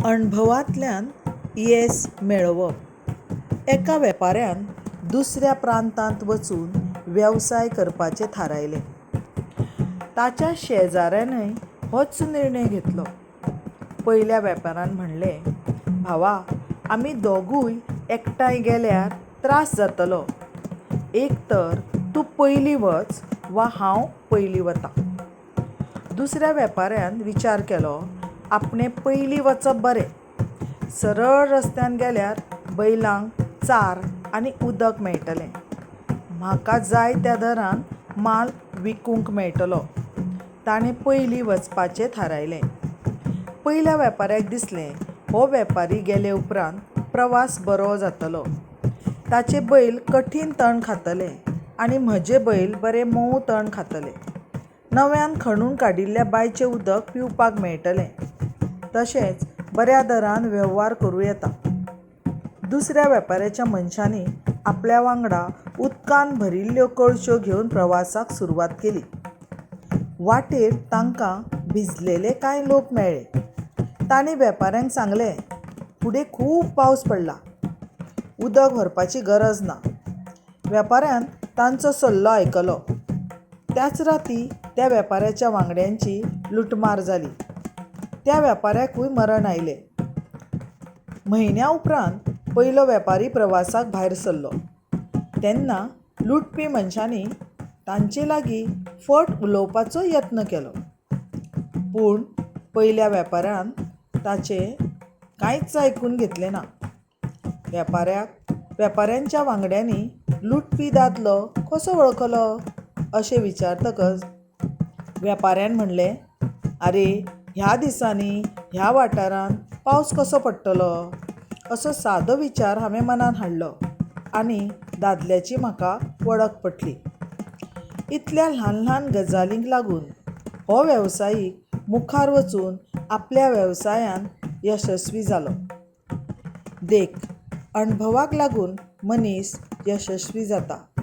अणभवांतल्यान येस मेळोवप. एका वेपाऱ्यान दुसऱ्या प्रांतांत वचून वेवसाय करपाचें थारायलें. ताच्या शेजाऱ्यानय होच निर्णय घेतलो. पयल्या वेपाऱ्यान म्हणलें, भावा, आमी दोगूय एकठांय गेल्यार त्रास जातलो. एक तर तूं पयलीं वच वा हांव पयलीं वतां. दुसऱ्या वेपाऱ्यान विचार केलो, आपणें पयलीं वचप बरें. सरळ रस्त्यान गेल्यार बैलांक चार आनी उदक मेळटलें. म्हाका जाय त्या दरान माल विकूंक मेळटलो. ताणें पयलीं वचपाचें थारायलें. पयल्या वेपाऱ्याक दिसलें, हो वेपारी गेले उपरांत प्रवास बरो जातलो. ताचे बैल कठीण तण खातले आनी म्हजे बैल बरे मोव तण खातले. नव्यान खणून काडिल्ल्या बांयचें उदक पिवपाक मेळटलें. तशेंच बऱ्या दरान वेव्हार करूं येता. दुसऱ्या वेपाऱ्याच्या मनशांनी आपल्या वांगडा उदकान भरिल्ल्यो कळश्यो घेवन प्रवासाक सुरवात केली. वाटेर तांकां भिजलेले कांय लोक मेळ्ळे. तांणी वेपाऱ्यांक सांगलें, फुडें खूब पावस पडला. उदक व्हरपाची गरज ना. वेपाऱ्यान तांचो सल्लो आयकलो. त्याच राती त्या वेपाऱ्याच्या वांगड्यांची लुटमार जाली. त्या वेपाऱ्याकूय मरण आयलें. म्हयन्या उपरांत पयलो वेपारी प्रवासाक भायर सरलो तेन्ना लुटपी मनशांनी तांचे लागीं फट उलोवपाचो यत्न केलो. पूण पयल्या वेपाऱ्यान ताचें कांयच आयकून घेतलें ना. वेपाऱ्याक वेपाऱ्यांच्या वांगड्यांनी लुटपी दादलो कसो वळखलो अशें विचारतकच वेपाऱ्यान म्हणलें, आरे, ह्या दिसांनी ह्या वाठारांत पावस कसो पडटलो असो सादो विचार हांवें मनांत हाडलो आनी दादल्याची म्हाका वळख पटली. इतल्या ल्हान ल्हान गजालींक लागून हो वेवसायीक मुखार वचून आपल्या वेवसायांत यशस्वी जालो. देख, अणभवाक लागून मनीस यशस्वी जाता.